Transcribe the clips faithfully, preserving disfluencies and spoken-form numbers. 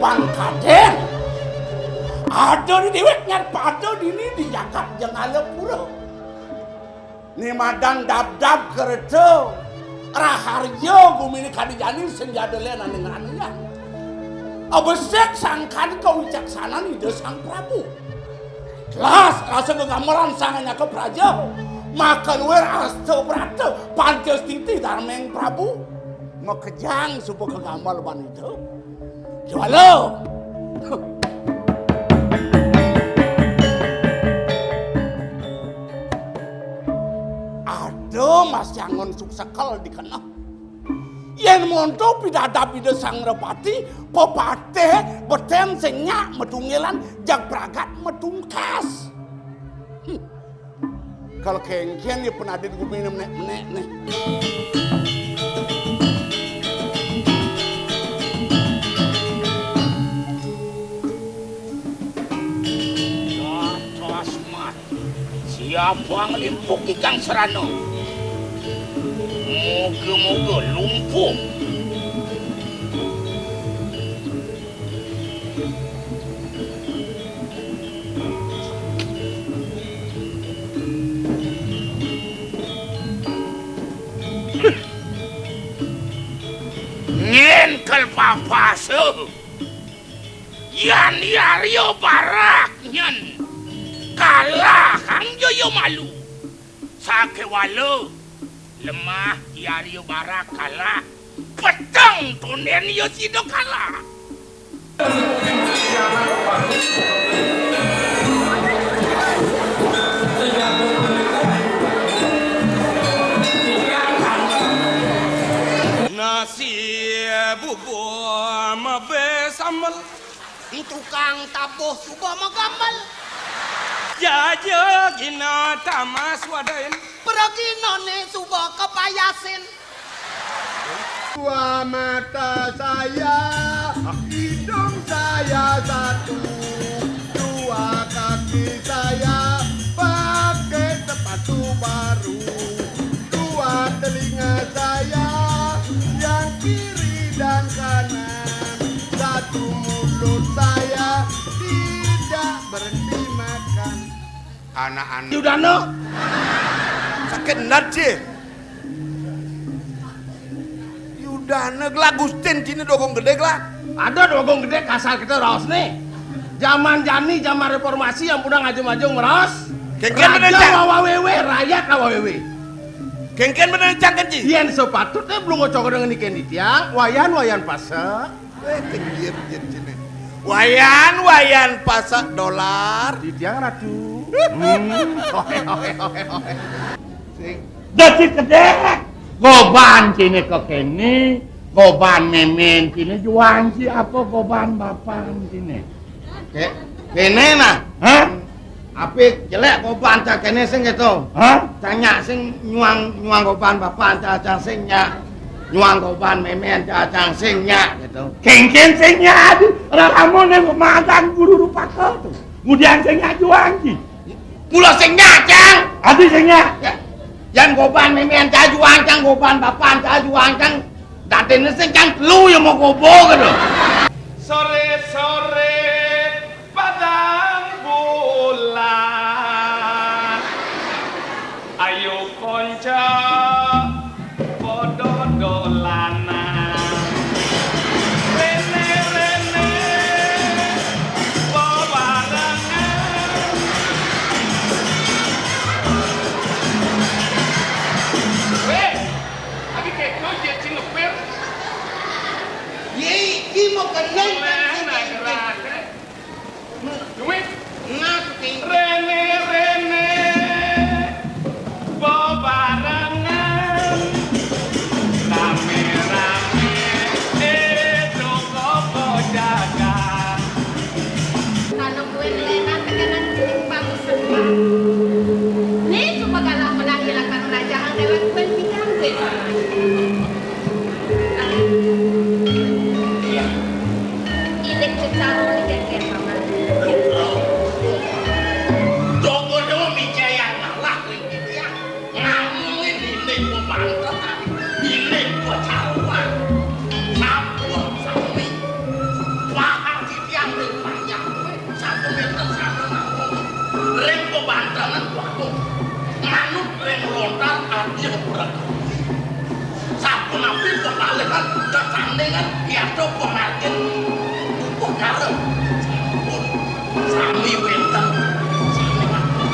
Pangkadén. Ada di déwék nyar pada dini di jagat Jengalapura. Né madan dabdab kerta raharja guminé kadi jani sing jada lén ané ngranayang. Abesik sangkan kawicaksanan Ida Sang Prabu. Telas rasa gegamelan sang anyaka praja. Maka luir asta brata pancastiti darmeng Prabu. Makejang suba kagamel ban Ida. Juala. Ada Mas Yangon suksekel di keneh. Yén monto pidadab Ida Sang Repati, pepatih betén sing nyak matunggilan, jag pragat matungkas. Hmm. Kal kéngkén ya penadin guminé menék-menék né. Dasar asmat. Siapa nglimpuk ikang serana? Moga-moga lumpuh. Nyén kal papasa. Yan I Arya Barak nyén kalah kang jaya malu. Sakéwala lemah I Arya Barak kalah, peteng tondén ya sida kalah. Nasi bubur mabé sambel. Tukang tabuh suba magambel. Jaja gina tamas wadain. Praginané suba kapayasin. Dua mata saya, hidung saya satu, dua kaki saya pakai sepatu baru. Dua telinga saya yang kiri dan kanan, satu mulut saya tidak berhenti makan. Anak-anak. Yudana. Sakit nat sih. Yudana gelak Gustin cina dogong gedé gelak. Ada dogong gedé kasar kita raos nih. Zaman jani, zaman reformasi yang udah ngajung-ngajung meraos. Kéngkén bener, Cang. Raja wawa wéwé, rakyat wawa wéwé. Kéngkén bener, Cang, kenci. Yén sepatutnya belum ngocok dengan ikan di tiang, wayan, wayan pasek. Wéh, kenjir, jir, cine. Wayan, wayan pasek dolar. Di tiang ratu. Hmm. Oke, oke, oke, oke. Sing. Dadi gedék. Goban cine kekéné, goban mémén cine juang ci apa goban bapan cine. Ké-, kéné nah. Hah? Apik jelék goban cang kéné sing kéto. Hah? Cang nyak sing nyuang, nyuang goban bapan cang, cang sing nyak. Nyuang goban mémén cang, cang sing nyak kéto. Kéngkén sing nyak adi. Raramuné madan guru rupaka to. Ngudiang sing nyak juang ci. Mula sing nyak, Cang. Adi sing nyak. Ya. Yan goban mémén cang juang cang, goban bapan cang juang cang. Dadéné sing cang telu ya mau gobo kéto. Soré-soré padang bulan. Ayo kanca padha dolanan. Réné-réné bebarengan. Wéh, abi kéto jé sing ngepir. Yé, iki mau kenal kan sing ngepir. Duit. Ngerti. Réné-réné bebarengan. Ramé-ramé, eh, toko pojagan. Tanah kue nelayan, tekanan kuning bagus semua. Nih, coba kalau menang, hilakan raja, anggaran kue bidang kue. Ilik cecaro ilik kemana? Jogoro mijayan malah kowe iki ya. Ngamungin ilik pemantetan, ilik pecaruan. Sampun sami. Paham. Sapunapi pepalihan tetandingan yadra pamargin pupuh kara, sampun sami wénten. Sami mangkin.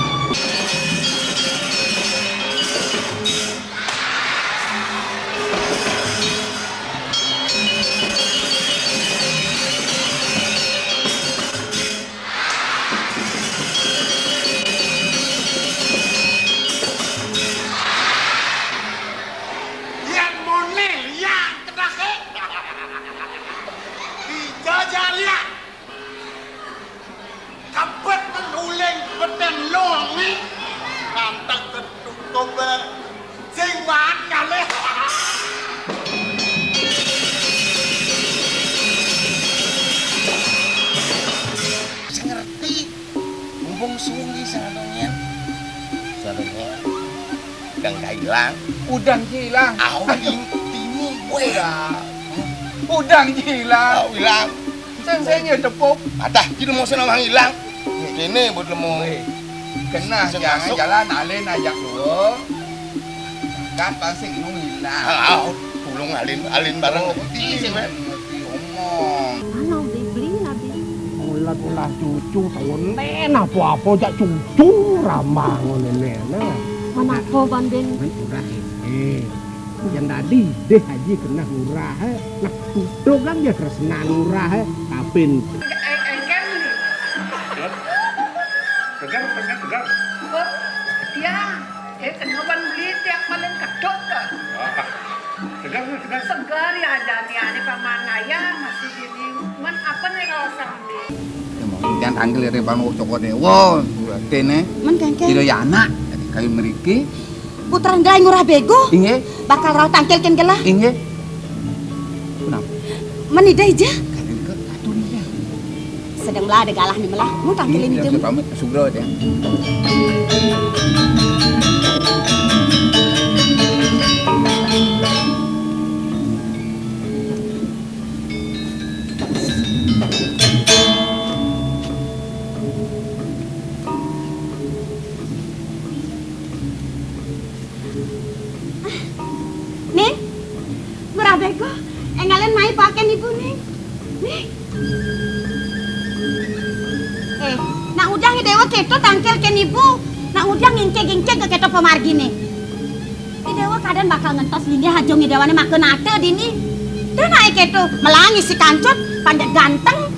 Yén muni liang kedaké. Dija ja liang. Kebet men uling beten longi. Manteg ketutup, eh. Sing maan kalih. Sing ngerti. Mumpung suwi sareng nyén. Sareng nyén. Udang hilang. Udang hilang. Au, ting-, tinggi, wéh. Udang hilang. Au, hilang. Sing sing ya tepuk. Adah, kita mau senang hilang. Kéné buat lemu. Wéh. Kenah sing jangan masuk. Jalan alin ajak dulu. Kan pasti nung hilang. Ah, ah, tulung alin, alin bareng. Oh, iya, sing ngerti omong. Mana udah beli nabi? Ulah-ulah cucu, taun nén apa-apa jak cucu rambang ngono nén. Mana apa banding? Mén udah ini. Yang tadi deh haji kena murah, eh. Nah, tutup kan dia tresnan murah, eh. Kapin. Segar, segar, segar. Oh, iya. Eh, kena ban beli tiap malam kedok ke? Ah, segar, segar. Segar ya, jani ane paman ngaya masih ini. Cuman apa nih kalau sambil? Yang tanggel ya, Bang Cokor Dewa, dene. Men kengkeng. Tidak ya anak, kayu meriki. Putra Ndai Ngurah Bego? Inggih. Bakal rauh tangkil kén gelah? Inggih. Kenapa? Men ida ija? Kalian ke atuh nih ya. Sedang melah ada galah nih melah. Mau tangkilin ija. Saya pamit, sugra ya. Ning, Ngurah Bego, énggalin mai paken ibu, Ning. Ning. Eh, nak udah ngedewa keto tangkil kén ibu. Nak udah ngingkig-ngingkig ke keto pemargine. Ngedewa kadén bakal ngentos linggih aja ngedewane makan ate dini. Dah naik keto, melangi si kancut, panjat ganteng.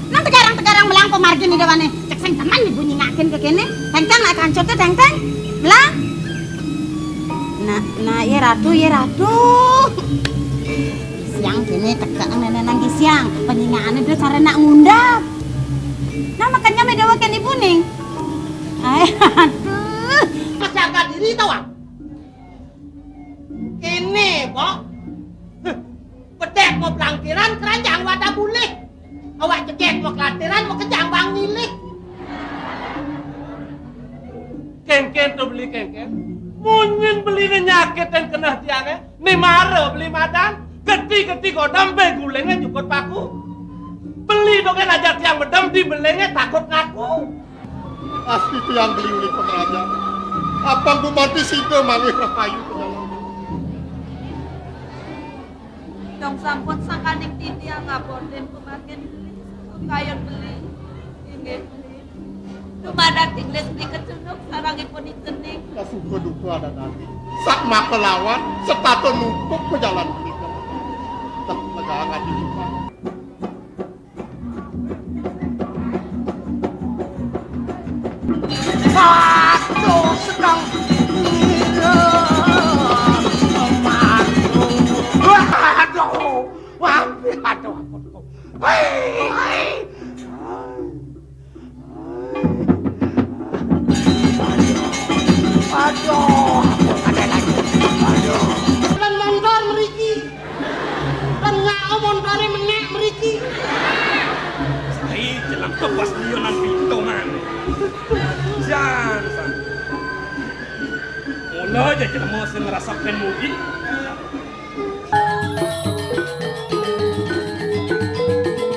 Nang tegarang-tegarang melang pemargin ida wane. Cek sing temen ibu nyingakin ke kene. Tengteng nak kancut tuh, tengteng. Melang. Nah, nah, iya ratu, iya ratu. Siang kene teka nenek nang siang. Penyingaane udah cara nak ngundap. Nah, makanya medawa kene ibu ning. Ay, aduh. Mas jaga diri tau, ah? Kene, Pok. Huh. Bedek mau pelangkiran, keranjang wadah bulih. Awak cegek mau kelatiran, mau kejang bang milih. Kengken tuh beli kengken. Munyin beli ne nyakit dan kena tiange. Ni mara beli madan. Geti-geti godam be gulenge nyukut paku. Beli dogen ajar tiang bedem di belenge takut ngaku. Asti tiang beli uli pengeraja. Apang gumanti sida malih rahayu pejalan. Dong sampun sangkaning titiang ngabotin pemakin beli, kayun beli. Inggih, beli. Dumadak tinglis beli kecunduk sarangipun icening. Kasuka duka ada dadi. Sak maka lawan, setata nutup pejalan beli. Tak pegangan di depan. Aduh, sedang ngiler. Aduh. Aduh. Wah, aduh, aduh, aduh. Hei, hei. Aduh, aduh, aduh. Lan montor mriki. Lan nyao montore menyek mriki. Sai jelem bebas liyo nan pinto maneh. Jan, san. Mula aja jelema sing ngrasakne mugi.